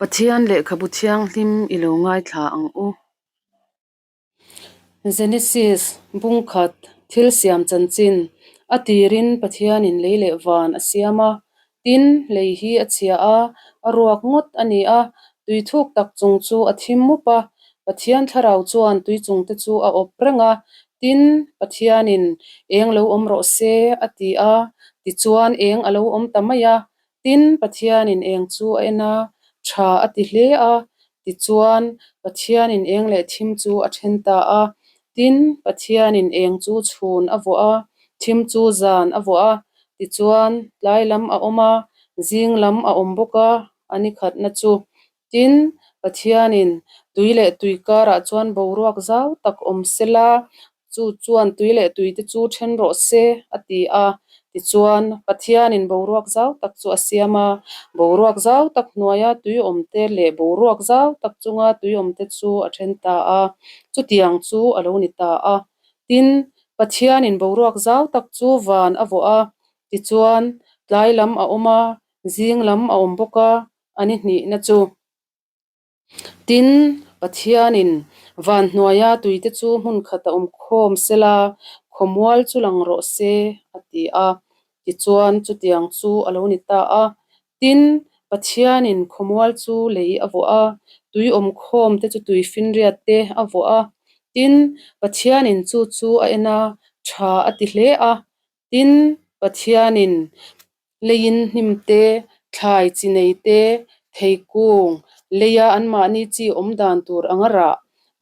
Pathian lehkhabu thianghlim i lo ngaithla ang u. Genesis, Bungkhat, Thil siam chanchin, A tirin Pathianin lei leh van a siam a, tin, lei hi a chhia a, a ruak ngawt a ni a, tui thuk tak chung chu a thim mup a, Pathian thlarau chuan tui chungte chu a awp reng a, tin, Pathianin eng lo awm rawh se a ti a, tichuan eng a lo awm ta mai a, Tin, Pathianin eng chu a en a, tha a ti hle a. Tichuan, Pathianin eng leh thim chu a then ta a. Tin, Pathianin eng chu chhun a vuah a, thim chu zan a vuah a. Tichuan, tlai lam a awm a, zing lam a awm bawk a, a ni khatna chu. Tin, Pathianin tui leh tui karah chuan boruak zau tak awm sela, chu chuan tui leh tuite chu then rawh se, a ti a. Tichuan, Pathianin boruak zau tak chu a siam a, boruak zau tak hnuaia tui awmte leh boruak zau tak chunga tui awmte chu a then ta a, chutiang chu a lo ni ta a. Tin, Pathianin boruak zau tak chu van a vuah a, tichuan, tlai lam a awm a, zing lam a awm bawk a, a ni hnihna chu. Tin, Pathianin van hnuaia tuite chu hmun khat a awm khawm sela, khawmual chu lang rawh se, a ti a. Tichuan, chutiang chu a lo ni ta a. Tin, Pathianin khawmual chu lei a vuah a, tui awm khawm te chu tui finriat te a vuah a. Tin, Pathianin chu chu a en a, tha a ti hle a. Tin, Pathianin leiin hnim te, thlai chi nei te, theikung, leia anmahni chi awm dan tur anga rah,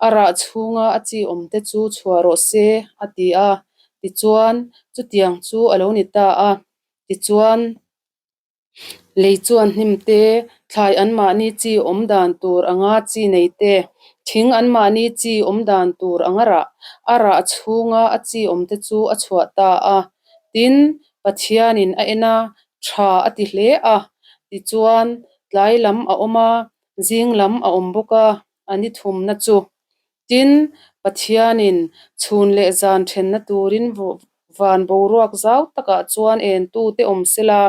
a rah chhunga a chi awm te chu chhuah rawh se, a ti a. Tichuan, chutiang chu a lo ni ta a. Tichuan. Lei chuan hnim te, thlai anmahni chi awm dan tur anga chi nei te, thing anmahni chi awm dan tur anga rah, a rah chhunga a chi awm te chu a chhuah ta a. Tin, Pathianin a en a, tha a ti hle a. Tichuan, tlai lam a awm a, zing lam a awm bawk a, a ni thumna chu. Tin, Pathianin chhun leh zan thenna turin van boruak zau takah chuan entute awm sela,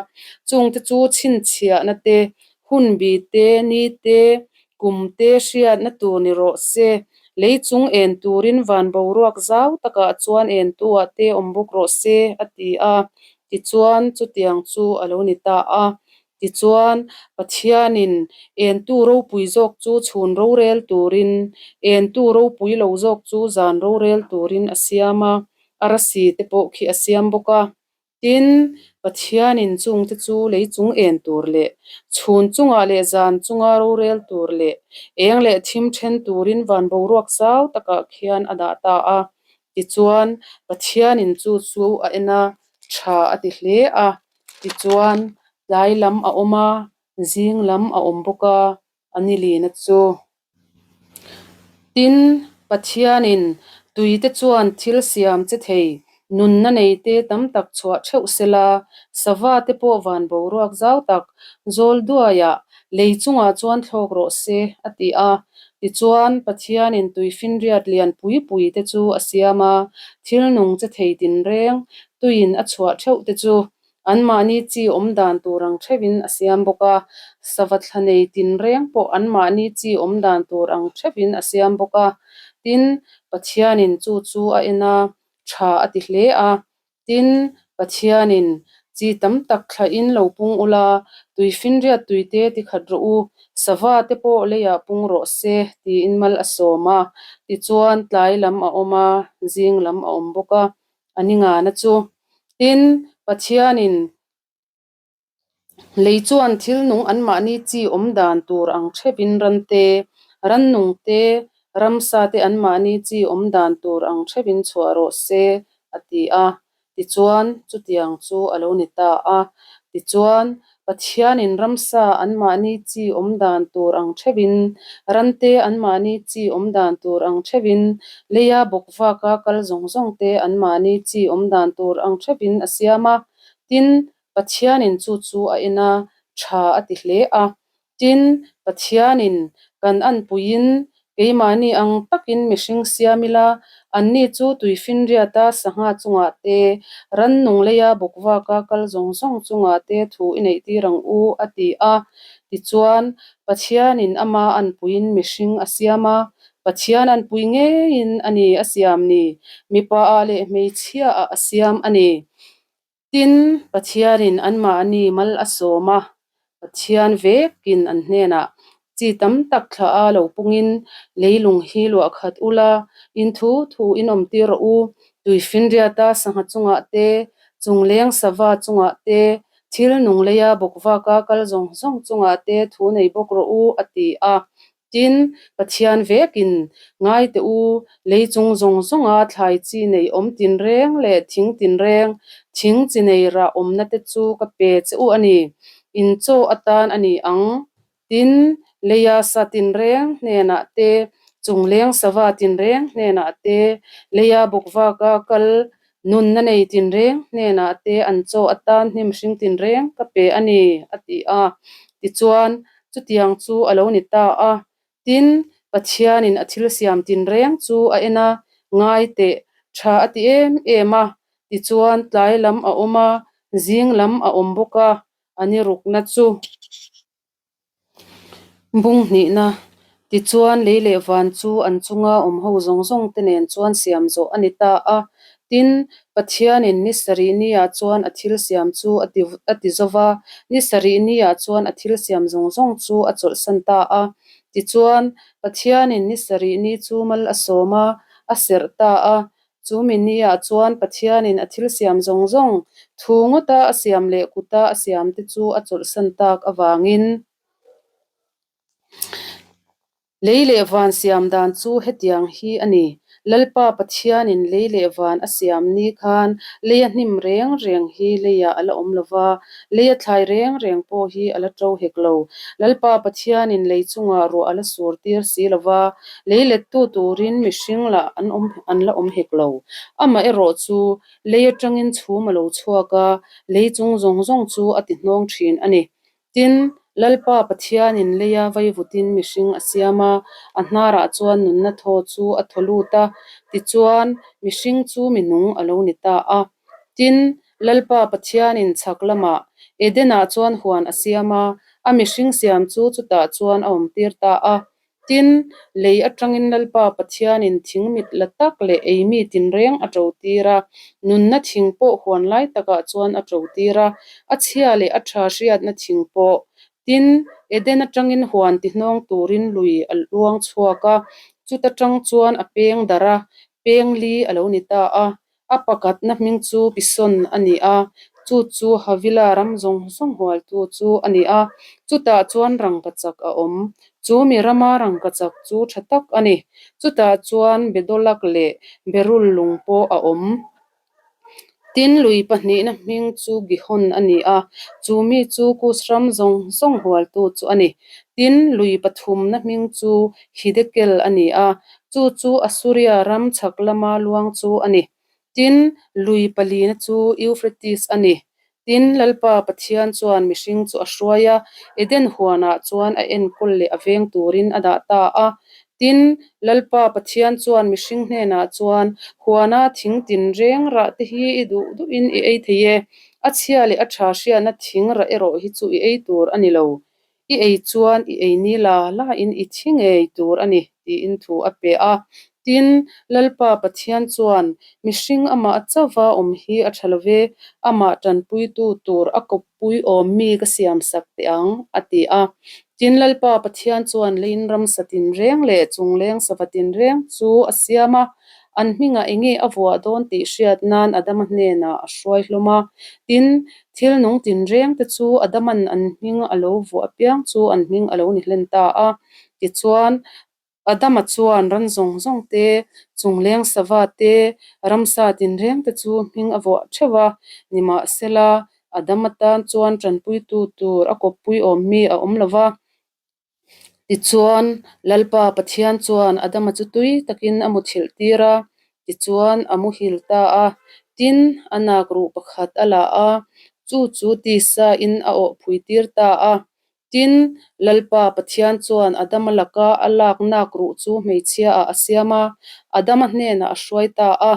chungte chu chhinchhiahna te, hunbi te, ni te, kum te hriatna tur ni rawh se. Lei chung en turin van boruak zau takah chuan entuah te awm bawk rawh se, a ti a. Tichuan, chutiang chu a lo ni ta a. Tichuan, Pathianin entu ropui zawk chu chhun rorel turin, entu ropui lo zawk chu zan rorel turin a siam a, a rasi te pawh khi a siam bawk a. Tin, Pathianin chungte chu lei chung en tur leh, chhun chungah leh zan chunga rorel tur leh, eng leh thim then turin van boruak zau takah khian a dah ta a. Tichuan, Pathianin chu chu a en a, tha a ti hle a. Tichuan, tlai lam a awm a, zing lam a awm bawk a, a ni lina chu. Tin, Pathianin tuite chuan thil siam che thei, nunna neite tam tak chhuah theuh sela, sava te pawh van boruak zau tak, zawl duaiah lei chungah chuan thlawk rawh se, a ti a. Tichuan, Pathianin tui finriat lian pui pui te chu a siam a, thil nung che thei tinreng, tuiin a chhuah theuh te chu anmahni chi awm dan tur ang theuhin a siam bawk a, sava thla nei tinreng pawh anmahni chi awm dan tur ang theuhin a siam bawk a. Tin, Pathianin chu chu a en a, tha a ti hle a. Tin, Pathianin chi tam tak thlahin lo pung ula, tuifinriat tuite ti khat rawh u, sava te pawh leiah pung rawh se, tiin mal a sawm a. Tichuan, tlai lam a awm a, zing lam a awm bawk a, a ni ngana chu. Tin, Pathianin lei chuan thil nung anmahni chi awm dan tur ang theuhin ran te, rannung te, ramsa te anmahni chi awm dan tur ang theuhin chhuah rawh se, a ti a. Tichuan, chutiang chu a lo ni ta a. Tichuan, Pathianin ramsa anmahni chi awm dan tur ang theuhin, rante anmahni chi awm dan tur ang theuhin, leia bawkvaka kal zawng zawng te anmahni chi awm dan tur ang theuhin a siam a. Tin, Pathianin chu chu a en a, tha a ti hle a. Tin, Pathianin kan anpuiin keimahni ang takin mihring siam ila, anni chu tuifinriata sangha chungah te, rannung leia bawkvaka kal zawng zawng chungah te thu i neihtir ang u, a ti a. Tichuan, Pathianin ama anpuiin mihring a siam a, Pathian anpui ngeiin a ni a siam ni, mipaah leh hmeichhiaah a siam a ni. Tin, Pathianin anmahni mal a sawm a, Pathian vekin an hnenah chi tam tak thlah a lo pungin leilung hi luah khat ula, in thu thu in awm tir rawh u, tuifinriata sangha chungah te, chungleng sava chungah te, thil nung leia bawkvaka kal zawng zawng chungah te thu nei bawk rawh u, a ti a. Tin, Pathian vekin, Ngai teh u, lei chung zawng zawnga thlai chi nei awm tinreng leh thing tinreng, thing chi nei rah awmna te chu ka pe che u a ni. In chaw atan a ni ang. Tin, leia sa tinreng hnenah te, chungleng sava tinreng hnenah te, leia bawkvaka kal nunna nei tinreng hnenah te an chaw atan hnim hring tinreng ka pe a ni, a ti a. Tichuan, chutiang chu a lo ni ta a. Tin, Pathianin a thil siam tinreng chu a en a, ngai teh, tha a ti em em a. Tichuan, tlai lam a awm a, zing lam a awm bawk a, a ni rukna chu. Bung hnihna, Tichuan, lei leh van chu an chunga awm ho zawng zawng te nen chuan siam zawh a ni ta a. Tin, Pathianin ni sarih niah chuan a thil siam chu a ti a ti zo va, ni sarih niah chuan a thil siam zawng zawng chu a chawlhsan ta a. Tichuan, Pathianin ni sarih ni chu mal a sawm a, a serh ta a. Chu mi niah chuan Pathianin a thil siam zawng zawng, thu ngawta a siam leh kuta a siamte chu a chawlhsan tak avangin lei leh van siam dan chu hetiang hi a ni. Lalpa Pathianin lei leh van a siam ni khan leia hnim reng reng hi leiah a la awm lo va, leia thlai reng reng pawh hi a la to hek lo. Lalpa Pathianin lei chungah ruah a la sur tir si lo va, Lei lettu turin mihring lah an awm an la awm hek lo. Amaherawh chu lei atangin chhum a lo chhuak a, lei chung zawng zawng chu a ti hnawng thin a ni. Tin, Lalpa Pathianin leia vaivutin mihring a siam a, a hnarah chuan nunna thaw chu a thaw lut a, tichuan mihring chu mi nung a lo ni ta a. Tin, Lalpa Pathianin chhak lamah Edenah chuan huan a siam a, a mihring siam chu chutah chuan a awmtir ta a. Tin, lei atangin Lalpa Pathianin thing mit la tak leh ei mi tinreng a ṭotir a, nunna thing pawh huan lai takah chuan a ṭotir a, a chhia leh a ṭha hriatna thing pawh. Tin, Eden atangin huan tihnawng turin lui a luang chhuak a, chuta tang chuan a peng darh a, peng li a lo ni ta a. A pakhatna hming chu Pison a ni a, chu chu Havila ram zawng zawng hualtu chu a ni a, chutah chuan rangkachak a awm. Chu mi rama rangkachak chu tha tak a ni. Chutah chuan Bedolak leh Berul lung pawh a awm. Tin, lui pahnihna hming chu Gihon a ni a, chu mi chu Kus ram zawng zawng hualtu chu a ni. Tin, lui pathumna hming chu Hidekel a ni a, Chu chu Assuria ram chhak lama luang chu a ni. Tin, lui palina chu Euphrates a ni. Tin, Lalpa Pathian chuan mihring chu a hruai a, Eden huanah chuan a enkawl leh a veng turin a dah ta a. Tin, Lalpa Pathian chuan mihring hnenah chuan, Huana thing tinreng rah te hi i duh duhin i ei thei e, a chhia leh a tha hriatna thing rah erawh hi chu i ei tur a ni lo. I ei chuan i ei ni la la in i thi ngei tur a ni, tiin thu a pe a. Tin, Lalpa Pathian chuan, Mihring amah chauva awm hi a tha lo ve, amah tanpuitu tur a kawppui awm mi ka siam sak teh ang, a ti a. Tin, Lalpa Pathian chuan leiin ramsa tinreng leh chungleng sava tinreng chu a siam a, an hmingah enge a vuah dawn tih hriat nan Adama hnenah a hruai hlawm a. Tin, Thil nung tinreng te chu Adaman an hming a lo vuah apiang chu an hming a lo ni hlen ta a. Tichuan, Adama chuan ran zawng zawng te, chungleng sava te, ramsa tinreng te chu hming a vuah theuh a. Nimahsela, Adama tan chuan tanpuitu tur a kawppui awm mi a awm lo va. Tichuan, Lalpa Pathian chuan Adama chu tui takin a muthilh tir a, tichuan a muhil ta a. Tin, a nak ruh pakhat a la a, chu chu tisa in a awh phui tir ta a. Tin, Lalpa Pathian chuan Adama laka a lak nak ruh chu hmeichhia ah a siam a, Adama hnenah a hruai ta a.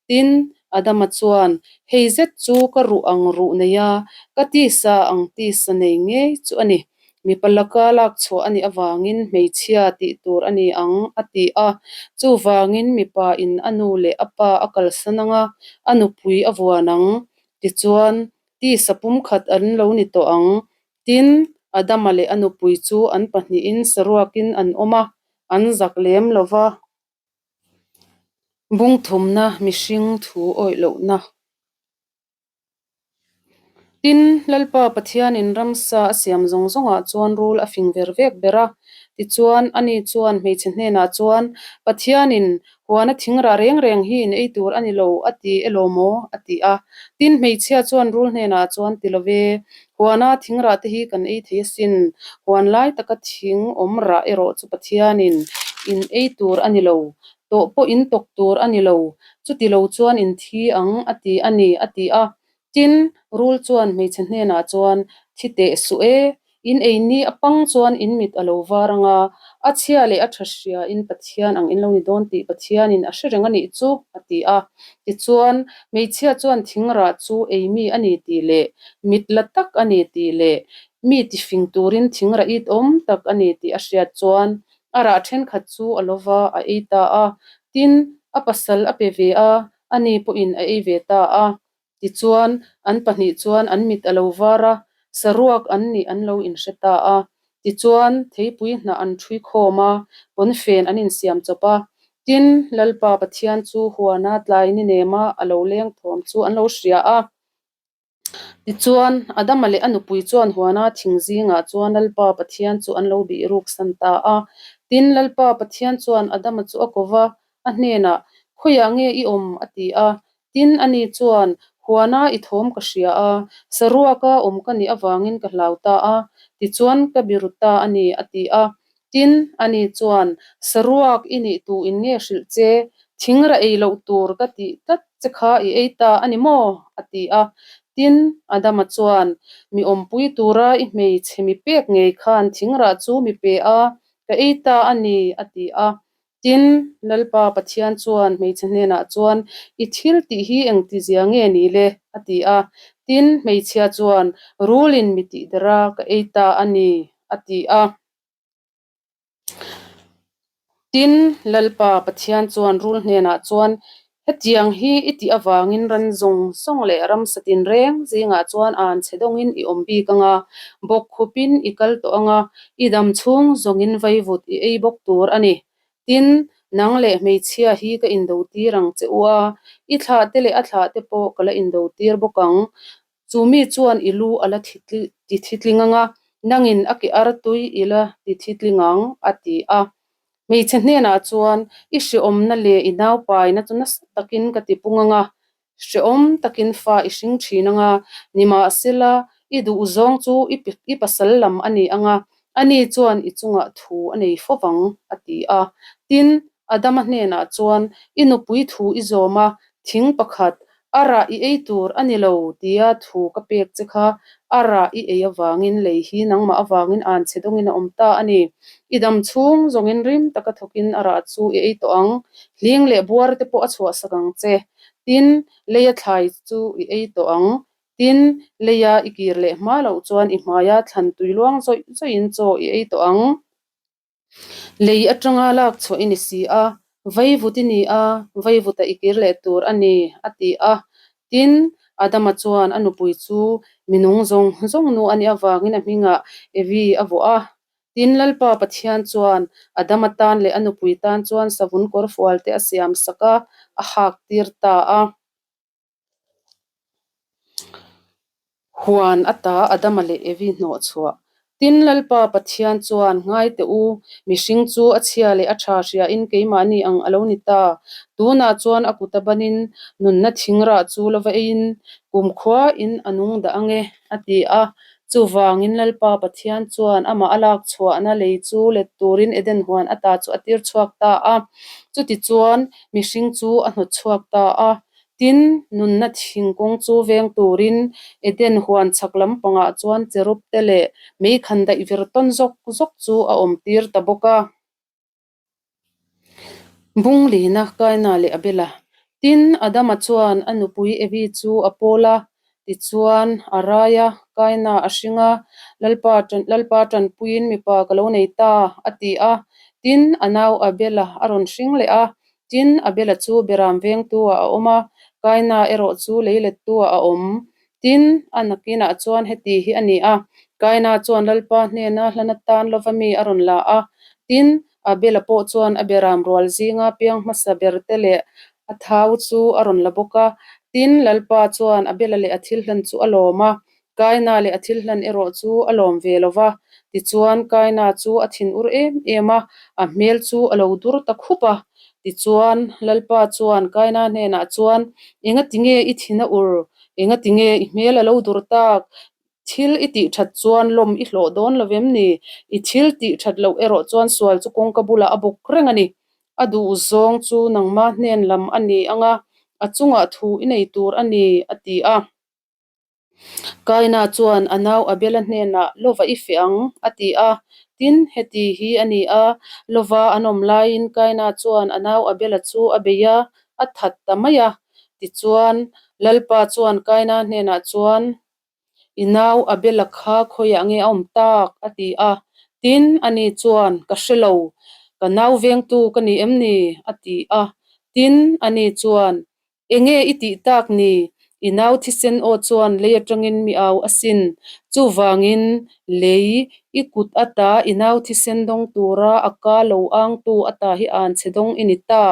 Tin, Adama chuan, Hei zet chu ka ruh ang ruh nei a, ka tisa ang tisa nei ngei chu a ni. Mipa laka lak chhuah a nih avangin hmeichhia tih tur a ni ang, a ti a. Chuvangin mipa in a nu leh a pa a kalsan ang a, a nupui a vuan ang. Tichuan, tisa pumkhat an lo ni tawh ang. Tin, Adama leh a nupui chu an pahnihin saruakin an awm a, an zak lem lo va. Bungthumna mihring thu awih lohna. Tin, Lalpa Pathianin ramsa a siam zawng zawngah chuan rul a fing ver vek ber a. Tichuan, ani chuan hmeichhe hnenah chuan, Pathianin huana thing rah reng reng hi in ei tur a ni lo, a ti elaw maw? a ti a. Tin, hmeichhia chuan rul hnenah chuan, Ti lo ve, huana thing rah te hi kan ei thei asin, huan lai taka thing awm rah erawh chu Pathianin in ei tur a ni lo, Tawh pawh in tawk tur a ni lo, chuti lo chuan in thi ang a ti a ni, a ti a. Tin, rul chuan hmeichhe hnenah chuan, Thi teh suh e, in ei ni a pang chuan in mit a lo var ang a, a chhia leh a tha hria in Pathian ang in lo ni dawn tih Pathianin a hre reng a nih chu, a ti a. Tichuan, hmeichhia chuan thing rah chu ei mi a ni tih leh mit la tak a ni tih leh mi tifing turin thing rah it awm tak a ni tih a hriat chuan A rah thenkhat chu a lo va, a ei ta a. Tin, a pasal a pe ve a, ani pawhin a ei ve ta a. Tichuan, an pahnih chuan an mit a lo var a, saruak an nih an lo inhre ta a. Tichuan, theipui hnah an ṭhui khawm a, pawnfen an insiam chawp a. Tin, Lalpa Pathian chu huana tlai ni nema a lo leng thawm chu an lo hria a. Tichuan, Adama leh a nupui chuan huana thing zingah chuan Lalpa Pathian chu an lo bih ruk san ta a. Tin, Lalpa Pathian chuan Adama chu a ko va, a hnenah, Khawiah nge i awm? a ti a. Tin, ani chuan, Huana i thawm ka hria a, saruaka awm ka nih avangin ka hlau ta a, tichuan ka biru ta a ni, a ti a. Tin, ani chuan, Saruak i nih tu in nge hrilh che? Thingra ei loh tur ka tih tlat che kha i ei ta a ni maw? a ti a. Tin, Adama chuan, Mi awmpui tura i hmeichhe mi pek ngei khan thingrah chu mi pe a, ka ei ta a ni, a ti a. Tin, Lalpa Pathian chuan hmeichhe hnenah chuan, I thil tih hi engtizia nge ni le? a ti a. Tin, hmeichhia chuan, Rulin mi tihder a, ka ei ta a ni, a ti a. Tin, Lalpa Pathian chuan rul hnenah chuan, Hetiang hi i tih avangin ran zawng zawng leh ramsa tinreng zingah chuan an chhe dawngin i awm bik ang a, bawk khupin i kal tawh ang a, i dam chhung zawngin vaivut i ei bawk tur a ni. Tin, nang leh hmeichhia hi ka indo tir ang che u a, i thlahte leh a thlahte pawh ka la indo tir bawk ang. Chu mi chuan i lu a la ti thitling ang a, nangin a ke ar tui i la ti thitling ang, a ti a. Hmeichhe hnenah chuan, I hreawmna leh i naupaina chu nasa takin ka ti pung ang a, hreawm takin fa i hring thin ang a, nimahsela i duhzawng chu i pasal lam a ni ang a, ani chuan i chungah thu a nei fo vang, a ti a. Tin, Adama hnenah chuan, I nupui thu i zawm a, thing pakhat, a rah i ei tur a ni lo tia thu ka pek che kha, a rah i ei avangin lei hi nangmah avangin an chhe dawngin a awm ta a ni. I dam chhung zawngin rim taka thawkin a rah chu i ei tawh ang, hling leh buar te pawh a chhuahsak ang che. Tin, leia thlai chu i ei tawh ang. Tin, leia i kir leh hma loh chuan i hmaia thlan tui luang zawih zawihin chaw i ei tawh ang. Lei atanga lak chhuah i ni si a, vaivut i ni a, vaivuta i kir leh tur a ni, a ti a. Tin, Adama chuan a nupui chu minung zawng zawng nu a nih avangin a hmingah Evi a vuah a. Tin, Lalpa Pathian chuan Adama tan leh a nupui tan chuan savun kawrfual te a siam sak a, a hak tir ta a. Huan ata Adama leh Evi hnawh chhuah. Tin, Lalpa Pathian chuan, Ngai teh u, mihring chu a chhia leh a tha hriain keimahni ang a lo ni ta. Tunah chuan a kut a banin nunna thing rah chu lo va eiin kumkhuain a nung dah ang e, a ti a. Chuvangin Lalpa Pathian chuan amah a lak chhuahna lei chu let turin Eden huan ata chu a tir chhuak ta a. Chutichuan, mihring chu a hnawt chhuak ta a. Tin, nunna thingkung chu veng turin Eden huan chhak lampangah chuan cherub te leh meikhan daih vir tawn zawk zawk chu a awm tir ta bawk a. Bunglina, Kaina leh Abela. Tin, Adama chuan a nupui Evi chu a pawl a. Tichuan, a rai a, Kaina a hring a, Lalpa Lalpa tanpuiin mipa ka lo nei ta, a ti a. Tin, a nau Abela a rawn hring leh a. Tin, Abela chu Beram vengtu-ah a awm a, Kaina erawh chu leilettu-ah a awm. Tin, a nakinah chuan heti hi a ni a, Kaina chuan Lalpa hnena hlan atan lova mi a rawn la a. Tin, Abela pawh chuan a beram rual zinga piang hmasa berte leh a thau chu a rawn la bawk a. Tin, Lalpa chuan Abela leh a thil hlan chu a lawm a, Kaina leh a thil hlan erawh chu a lawm ve lo va. Tichuan, Kaina chu a thinur em em a, a hmel chu a lo dur ta khup a. Tichuan, Lalpa chuan Kaina hnenah chuan, Engati nge i thin a ur? Engati nge i hmel a lo dur tak? Thil i tih that chuan lawm i hlawh dawn lo vem ni? I thil tih that loh erawh chuan sual chu kawngka bulah a bawk reng a ni. A duh zawng chu nangma hnen lam a ni ang a, a chungah thu i nei tur a ni, a ti a. Kaina chuan a nau Abela hnenah, Lova i feh ang, a ti a. Tin, heti hi a ni a, Lova an awm laiin Kaina chuan a nau Abela chu a bei a, a that ta mai a. Tichuan, Lalpa chuan Kaina hnenah chuan, I nau Abela kha khawiah nge a awm tak? a ti a. Tin, ani chuan, Ka hre lo, ka nau vengtu ka ni em ni? a ti a. Tin, ani chuan, Enge i tih tak ni? I nau thisen aw chuan lei atangin mi au asin. Chuvangin, lei, i kut ata i nau thisen dawng tura a ka lo angtu ata hi an chhe dawng i ni ta.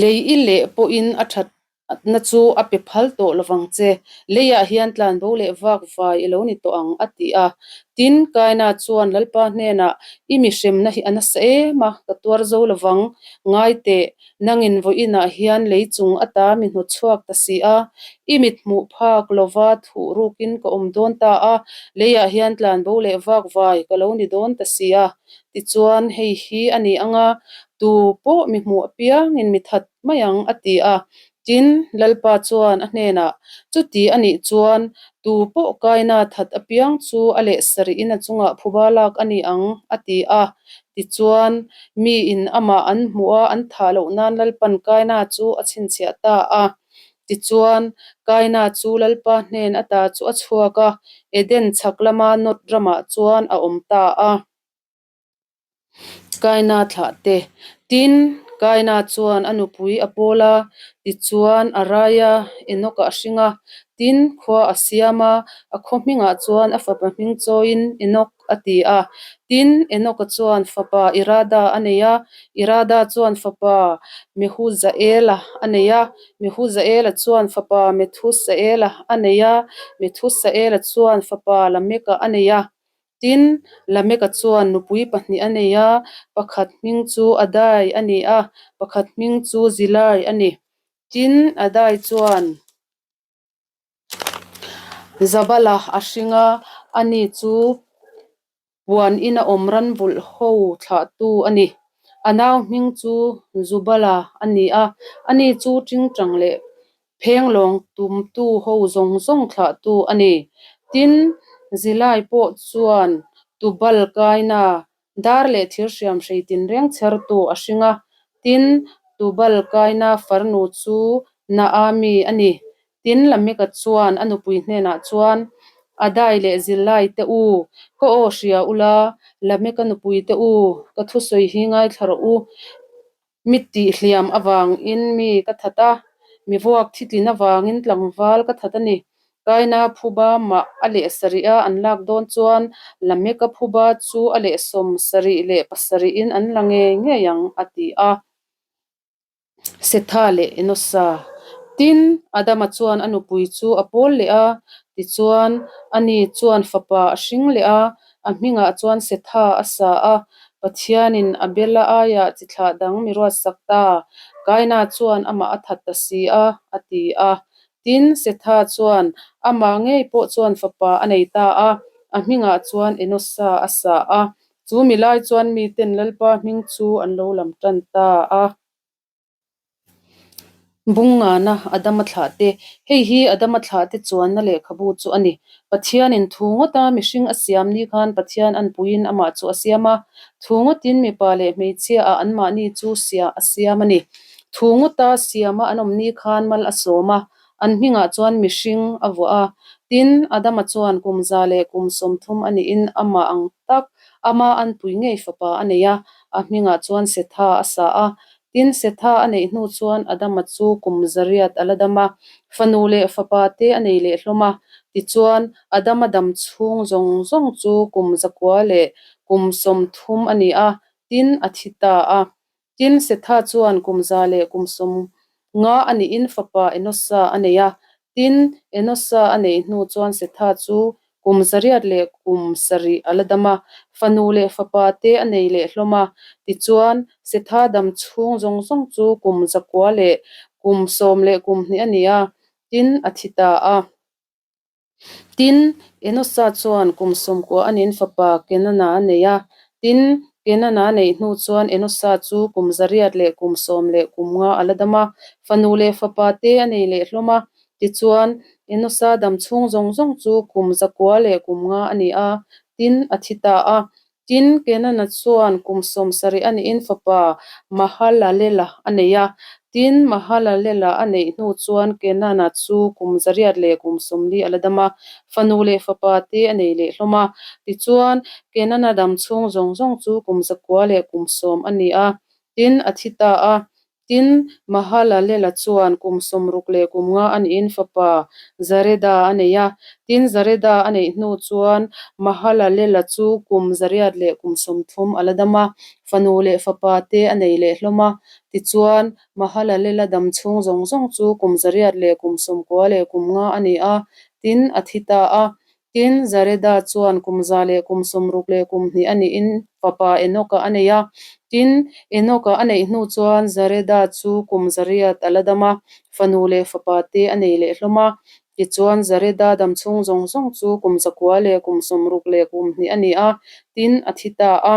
Lei i leh pawhin a thatna chu a pe phal tawh lovang che. Leiah hian tlanbo leh vak vai i lo ni tawh ang, a ti a. Tin, Kaina chuan Lalpa hnenah, I mi hremna hi a nasa em a, ka tuar zo lovang. Ngai teh, nangin vawiinah hian lei chung ata mi hnawt chhuak ta si a. I mit hmuh phak lova thuh rukin ka awm dawn ta a, leiah hian tlanbo leh vak vai ka lo ni dawn ta si a. Tichuan, hei hi a ni ang a, tu pawh mi hmuh apiangin mi that mai ang, a ti a. Tin, Lalpa chuan a hnenah, Chuti a nih chuan, tu pawh kaina that apiang chu a leh sarihin a chungah phuba lak a ni ang, a ti a. Tichuan, miin amah an hmuh a, an thah loh nan Lalpan kaina chu a chhinchhiah ta a. Tichuan, Kaina chu Lalpa hnen ata chu a chhuak a, Eden chhak lama Nod ramah chuan a awm ta a. Kaina thlah te. Tin, Kaina chuan a nupui a pawl a, tichuan a rai a, Enoka a hring a. Tin, khua a siam a, a khaw hmingah chuan a fapa hming chawiin Enok a ti a. Tin, Enoka chuan fapa Irada a nei a, Irada chuan fapa Mehujaela a nei a, Mehujaela chuan fapa Methusaela a nei a, Methusaela chuan fapa Lameka a nei a. Tin, Lameka chuan nupui pahnih a nei a, pakhat hming chu Adai a ni a, pakhat hming chu Zilai a ni. Tin, Adai chuan. Zabala a hring a, ani chu puan ina awm ran vulh ho thlahtu a ni. A nau hming chu Zubala a ni a, ani chu tingtang leh phenglawng tumtu ho zawng zawng thlahtu a ni. Tin, Zilai pawh chuan Tubal kaina Dar leh thir hriam hrei tinreng chhertu a hring a, tin, Tubal kaina farnu chu Naami a ni. Tin, Lameka chuan a nupui hnenah chuan, Adai leh Zillai te u, ka aw hria ula, Lameka nupui te u, ka thusawi hi ngaithla rawh u. Mi tihhliam avangin mi ka that a, mi vuak thitlin avangin tlangval ka that a ni. Kaina phuba mah a leh sarih a an lak dawn chuan Lameka phuba chu a leh 77 in an la ngei ngei ang, a ti a. Setha leh Enosa. Tin, Adama chuan a nupui chu a pawl leh a, tichuan ani chuan fapa a hring leh a, A hmingah chuan Setha a sa a, Pathianin Abela aiah chi thlah dang mi ruatsak ta, Kaina chuan amah a that ta si a, a ti a. Tin, Setha chuan amah ngei pawh chuan fapa a nei ta a, a hmingah chuan Enosa a sa a. Chu mi lai chuan miten Lalpa hming chu an lo lam tan ta a. Bungngana Adama thlahte. Hei hi Adama thlahte chuanna lehkhabu chu a ni. Pathianin thu ngawta mihring a siam ni khan Pathian anpuiin amah chu a siam a. Thu ngawtin mipa leh hmeichhia ah anmahni chu sia a siam a ni. Thu ngawta siama an awm ni khan mal a sawm a. An hmingah chuan mihring a vuah a. Tin, Adama chuan kum 130 a nihin amah ang tak, ama anpui ngei fapa a nei a, a hmingah chuan Setha a sa a. Tin, Setha a neih hnu chuan Adama chu kum 800 a la dam a, fanu leh fapa te a nei leh hlawm a. Tichuan, Adama dam chhung zawng zawng chu kum 930 a ni a, tin, a thi ta a. Tin, Setha chuan kum 150 a nihin fapa Enosa a nei a. Tin, Enosa a neih hnu chuan Setha chu kum 807 a la dam a, fanu leh fapa te a nei leh hlawm a. Tichuan, Setha dam chhung zawng zawng chu kum 912 a ni a, tin, a thi ta a. Tin, Enosa chuan kum 90 a nin fapa Kenana a nei a. Tin, Kenana a neih hnu chuan Enosa chu kum 815 a la dam a, fanu leh fapa te a nei leh hlawm a. Tichuan, Enosa dam chhung zawng zawng chu kum 905 a ni a, tin, a thi ta a. Tin, Kenana chuan kum 70 a nihin fapa Mahalalela a nei a. Tin, Mahalalela a neih hnu chuan Kenana chu kum 840 a la dam a, fanu leh fapa te a nei leh hlawm a. Tichuan, Kenana dam chhung zawng zawng chu kum 910 a ni a, tin, a thi ta a. Tin, Mahalalela chuan kum 65 a nihin fapa Zareda a nei a. Tin, Zareda a neih hnu chuan Mahalalela chu kum 830 a la dam a, fanu leh fapa te a nei leh hlawm a. Tichuan, Mahalalela dam chhung zawng zawng chu kum 895 a ni a, tin, a thi ta a. Tin, Zareda chuan kum 162 a nihin fapa Enoka a nei a. Tin, Enoka a neih hnu chuan Zareda chu kum 800 a la dam a, fanu leh fapa te a nei leh hlawm a. Tichuan, Zareda dam chhung zawng zawng chu kum 962 a ni a, tin, a thi ta a.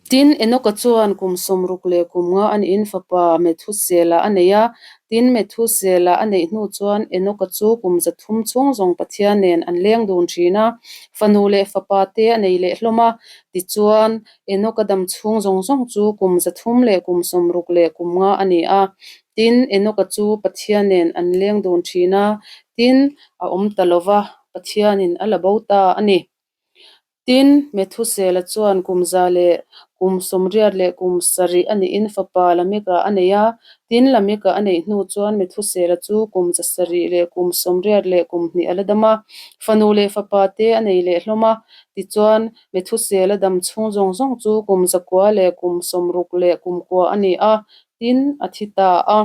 Tin, Enoka chuan kum 65 a nihin fapa Methusela a nei a. Tin, Methusela a neih hnu chuan Enoka chu kum 300 chhung zawng Pathian nen an leng dun thin a, fanu leh fapa te a nei leh hlawm a. Tichuan, Enoka dam chhung zawng zawng chu kum 365 a ni a. Tin, Enoka chu Pathian nen an leng dun thin a, tin, a awm ta lo va, Pathianin a la bo ta a ni. Tin, Methusela chuan kum 187 a nihin fapa Lameka a nei a. Tin, Lameka a neih hnu chuan Methusela chu kum 782 a la dam a, fanu leh fapa te a nei leh hlawm a. Tichuan, Methusela dam chhung zawng zawng chu kum 969 a ni a, tin, a thi ta a.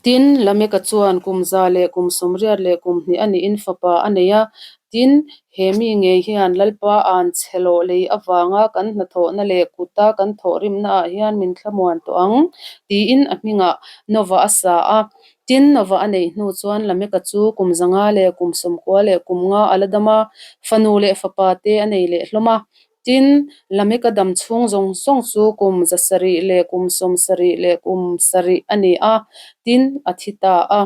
Tin, Lameka chuan kum 182 a nihin fapa a nei a. Tin, he mi ngei hian Lalpa an chhe lawh lei avanga kan hnathawhna leh kuta kan thawhrimnaah hian min thlamuan tawh ang, tiin a hmingah Nova a sa a. Tin, Nova a neih hnu chuan Lameka chu kum 595 a la dam a, fanu leh fapa te a nei leh hlawm a. Tin, Lameka dam chhung zawng zawng chu kum 777 a ni a, tin, a thi ta a.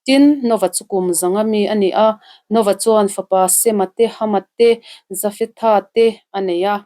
Tin, Nova chu kum 100 mi a ni a, Nova chuan fapa Sema te, Hama te, Jafetha te a nei a.